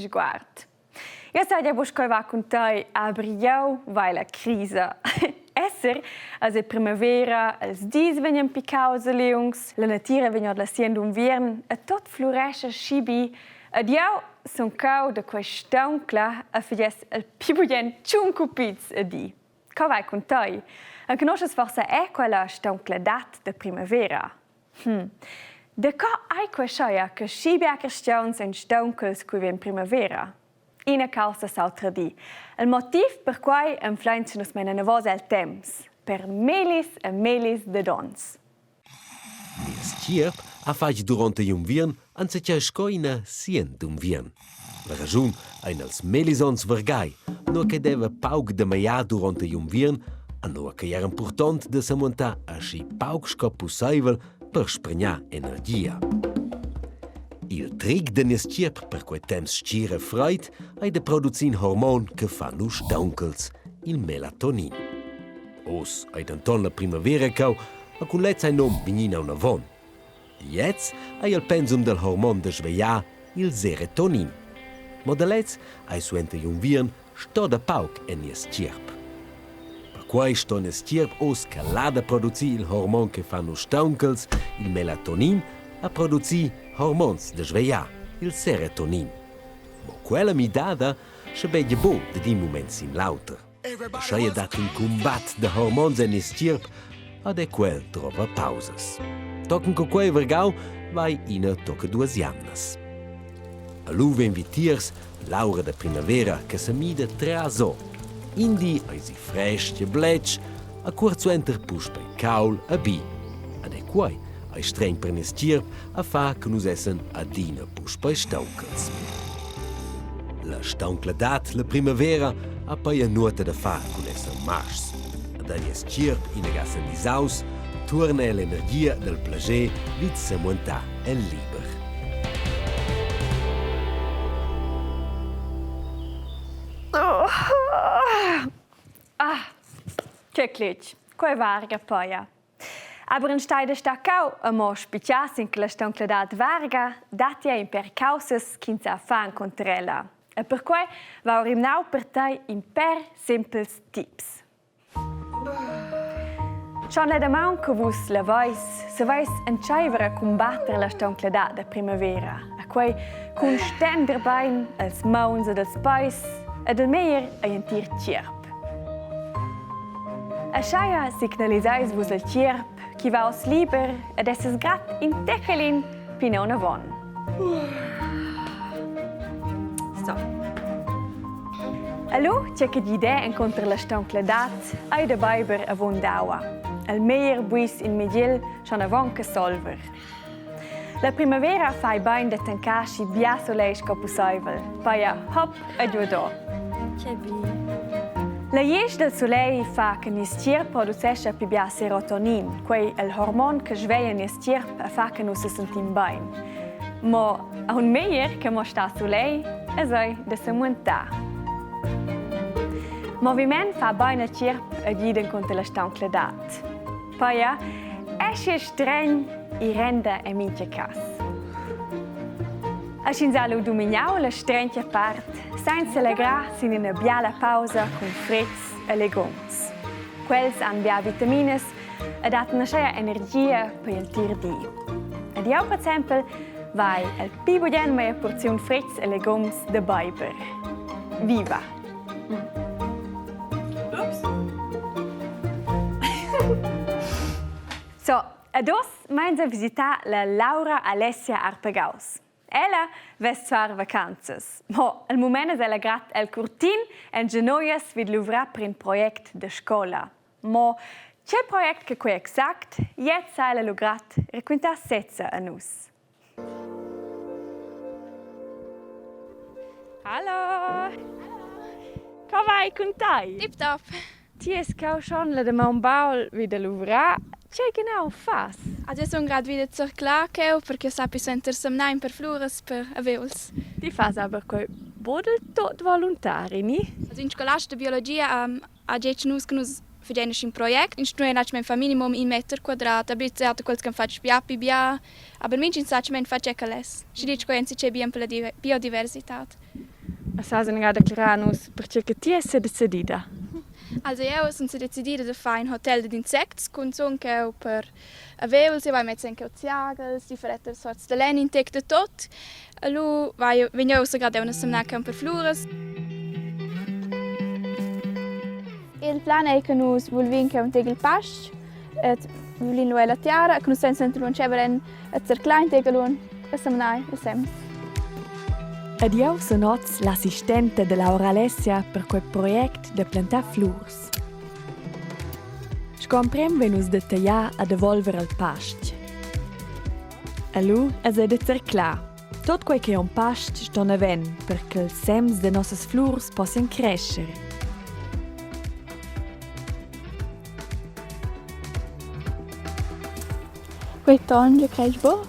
sguard. Io sai buc co va cun tei, aber jeu vai la crisa. Esser as è primavera, els dis vegnan picaus e liungs, la natira vegn ord la sien d'unviern e tot flurescha schi bi. Ed jeu sun cau da quei stauncla e fagess el pli bugen tschun cupids a di. Co vai cun tei? Enconoschas forsa è quella stauncladad da primavera? Hm. Da co ei quei scheia che schi bia cristians ein staunchels cu vegn primavera? Ina caussa s'autra di. Il motiv per quei anflein nus meina anavos el temps, per melis e melis dad onns. Nies tgierp ha fatg duront igl unviern enzatgei sco ina sien d'unviern. La raschun ein els mellis onns vargai, nua che deva pauc da magliar duront igl unviern e nua ch'ei era impurtont da semuntar aschi pauc sco pusseivel per spregnar energia. Il tric da nies tgierp per quei temps stgir e freid ei da producir in hormon che fa nus staunchels, il melatonin. Oz ei denton la primavera cau e cun lez ei num vegnin aunavon. Gliez ei il pensum dal hormon da svegliar, il serotonin. Mo da lez ei suenter igl unviern sto da pauc en nies tgierp. Perquei sto nies tgierp oz calar da producir il hormon che fa nus staunchels, il melatonin, a producir hormons da svegliar, il serotonin. Mo quella midada sche begia buc dad in mument sin l'auter. Aschia dat in cumbat da hormons en nies tgierp ad è quel drova pausas. Tochen co quei vargau vai ina tocca duas jamnas. A lu vegn vitiers l'aura da primavera che semida traso. In di eisi frestg e bletsch, a cuort suenter puspei caul e bi. Ad è quei ei stregn per nies tgierp a far che nus essen adina puspei stauchels. La stauncladad la primavera ha peia nuota da far cun esser marschs. Ed a nies tgierp inaga disaus, tuorna l'energia dal plager vid semuentar el liber. Ah, che cletg, quei varga paia. Aber enstagl da star cau e mo spitgar sin che la stauncladad varga, datti ei in pèr caussas ch'ins sa far encunter ella. E perquei va rimnau per tei in pèr simpels tips. Schon la damaun che vus laveis, saveis entscheiver a cumbatter la stauncladad da primavera. A quei cun stender bein els mauns ed els peis ed il meglier ei entir tgierp. Aschia signalisais vus al tgierp chi va oz liber ed esses grat in techelin plinavon. So. Allo, tge che gidè encunter la stauncladad, ei da beiber avon d'aua. El meglier buis in migiel schon avon che solver. La primavera fai bain da tancar schi bia solegl sco pussaivel. Paja hop e giuador. Che bi. La glisch del solegl fa che nies tgierp producescha pli bia serotonin, quei è il hormon che sveglia nies tgierp e fa che nus se sentim bain. Mo aun meglier che mo sta solegl es ei da semuentar. Moviment fa bain al tgierp e gida encunter la stauncladad. Paja, eschi stregn e renda en mintga cass. Asch'ins ha lu dumignau la strentia part, senza legrar sin ina biala pausa cun frets e legums. Quels han bia vitaminas e dattan aschia energia per il entir di. Ed jau per exempel vai el pli bugen mia porziun frets e legums da beiber. Viva! Ups. So, ed oz meins a visitar la Laura Alessia Arpagaus. Ella vess far vacanzas, mo al mument es ella grat el curtin en genoias vid luvrar per in project da scola. Mo che project che quei exact, gliez sa ella lu grat raquintar sezza a nus. Hallo! Co vai cun tai? Tip top! Ti es cheu schon la damaun baul vi da luvrar. Tgei genau fas? Adesso sun grad vi da zerclar cheu perché sappi suenter semnar in per fluras per aviuls. Ti fas aber quei bod del tot voluntari, ni? Also in scolast da biologia ha detg nus che nus fagein in project. Ins stuein atgnamein far minimum in meter quadrat, aber ils auter quels che han fatg bia pli bia, aber mintgin sa atgnamein far tgei ch'el less. Schi ditg quei enzatgei bien per la biodiversitad. Sas inaga declarar nus perche che ti es sedecidida? Also jeu sun sedecidida da far in hotel dad insects, cunzun cheu per avevels, jeu vai mess en cheu tiagls, differentas sorts da lenn, in tec da tot. Lu vai vegn jeu ussa grad aunc a semnar cheu per fluras. Il plan ei che nus vulvin cheu in tec il pastg et vulin lu ella tiara, che nus stein suenter lu entscheiver en a zerclar in tec lu a semnar ils sems. Ed jeu sun oz l'assistenta da Laura Alessia per quei project da plantar flurs. Sco emprem vegn nus detagliar ad evolver il pastg. E lu es ei da zerclar. Tot quei che on pastg sto naven per che ils sems da nossas flurs possian crescer. Quei ton jeu creig buc.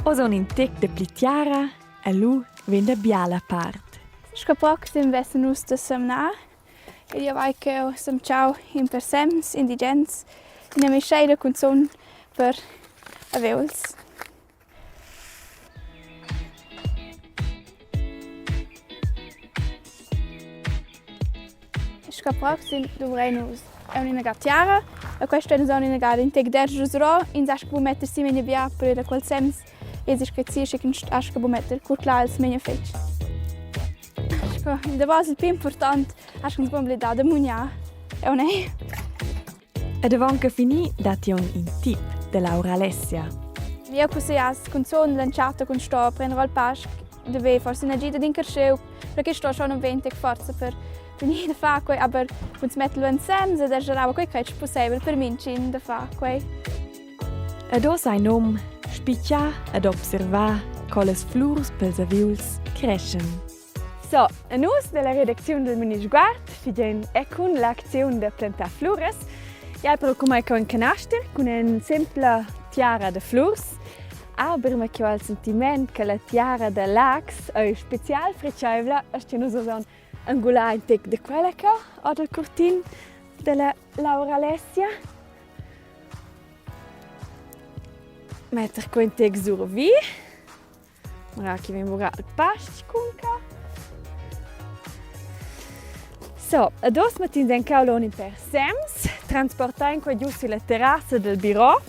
Oz on in tec de pli tiara e lu vegn la biala part. Sco proxim vessen nus da semnar ed jeu vai cheu semtgau in per sems indigens, ina mischeida cunzun per aviuls. Sco proxim duvrein nus aunc ina gatiara e questa nus aunc ina gada in tec derschus ro. Ins astga buca metter si memia bia per ir da quels sems. Ins astga si sche ch'ins astga buca metter curclar els memia fetg. Sco il davos il pli impurtont astgan ins buca emblidar da mugnar. Eu nei. Ed avant che finir datti aunc in tip da Laura Alessia. Jeu cussegliass cunzun l'entschatta cun sto prender al pastg da ver forsa ina gida d'in carschiu, perché sto schon un ventg forza per vegnir da far quei, aber cun metter lu ensems ed era quei crei pusseivel per mintgin da far quei. Ed oz hai num spitgar ed observar co las flurs pels aviuls creschan. So, e nus della redacziun del Minisguard figein e cun l'acziun da plantar flures. Ja però come con canaster cun en sempla tiara da flurs, aber ma che ho il sentiment che la tiara da Laax ei spezial fritscheivla, aschia nus osan angular in tec de quella ca o dal curtin della Laura Alessia. Metter quei in tec survi. Mira chi vegn lura il pastg cun ca. So, ed uoss mettins en caulon in per sems, transportain quei giu sulla terrassa del biro.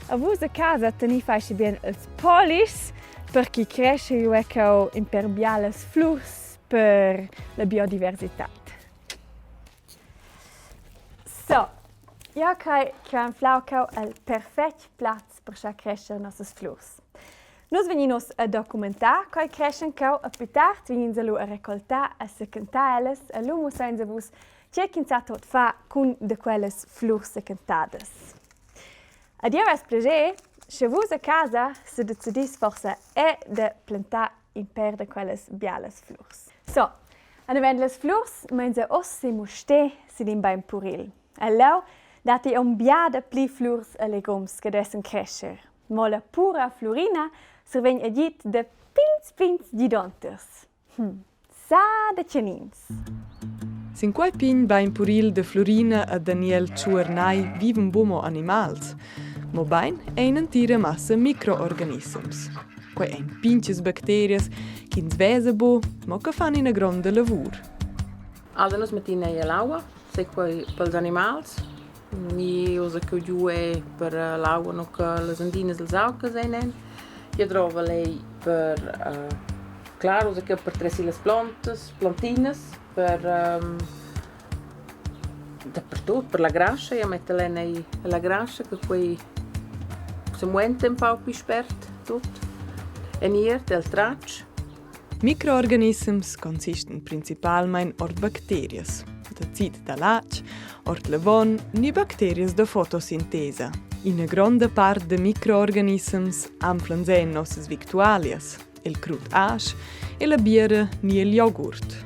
A vus a casa teni fai schi bien ils polischs per chi cresce ju ecco in per bialas flurs per la biodiversitad. So, jau crei che ho anflau cheu el perfetg plaz per schar crescher nossas flurs. Nus vegnin uss a documentar quei creschan cheu e pli tard vegnins lu a recoltar e sechentar ellas e lu mussein a vus tgei ch'ins sa tut far cun da quellas flurs sechentadas. Ed jeu vess plascher, sche vus a casa sedecidis forsa è da plantar in pèr da quellas bialas flurs. So, anavend las flurs meins oz si Mustér sin in bein puril. E leu dat ei aunc bia dapli flurs e legums che duessen crescher. Mo la pura Flurina survegn agid da pigns pigns gidonters. Hm, sa da tgenins. Sin quei pign bein puril da Flurina e Daniel Tschuor-Nay vivan buc mo animals, mobein ei in'entira massa microorganissems. Quei ein pintgas bacterias ch'ins vesa buc, mo che fan ina gronda lavur. Also nus mettin ei l'aua, sei quei pels animals, ni ussa ch'jeu giu ei per l'aua nu che las andinas els aucas ein en. Jeu drovel ei per clar ussa cheu per trer si las plontas, plontinas per dapertut per la grascha, jeu mettel en ei la grascha che quei semuenta empau pli spert tut. En iert el tratsch. Microorganissems consistan principalmein ord bacterias, d'acid da latg, ord levon ni bacterias da fotosintesa. Ina gronda part da microorganissems anflan en nossas victualias, il crut asch e la biera ni il jogurt.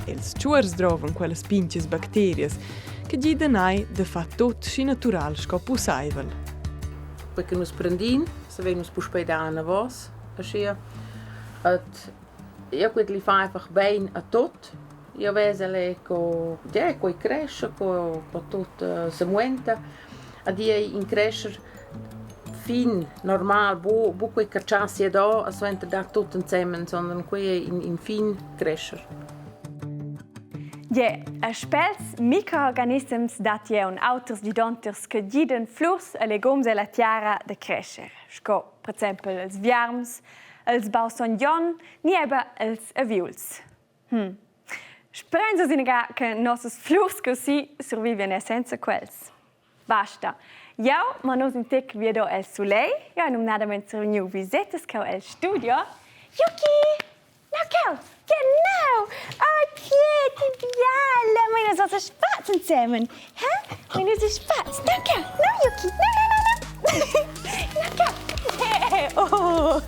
Els tschuors drovan quellas pintgas bacterias che gidan ei da far tut schi natural sco pusseivel. Perché nus prendin, savein nus puspei dar anavos aschia. Et jeu quel fa einfach bein a tut. Jeu vesel è co ja quei crescha, co co tut semuenta. Ed ei in crescher. fin normal, bu, bu quei catschar siadò e suenter dar tut ensemen, sondern quei ei in, in fin crescher. Ie, e spels microorganissems dat jeu auters gidonters che gidan flurs e legums ella tiara da crescher, sco per exempel els viarms, els baus-sogn Jon ni eben els aviuls. Hm. Sperein nus inaga che nossas flurs così survivian er senza quels. Basta. Jau ma nus in tec viado el sulegl, jau hai numnadament survegniu visetas cheu el studio. Yuki! Na cheu! Genau! Oh, tie, ti biala! Meine so so Spaß zusammen. Hä? Meine so Spaß. Danke! No, Yuki! No, no, no, no! Na cheu! Yeah. Oh!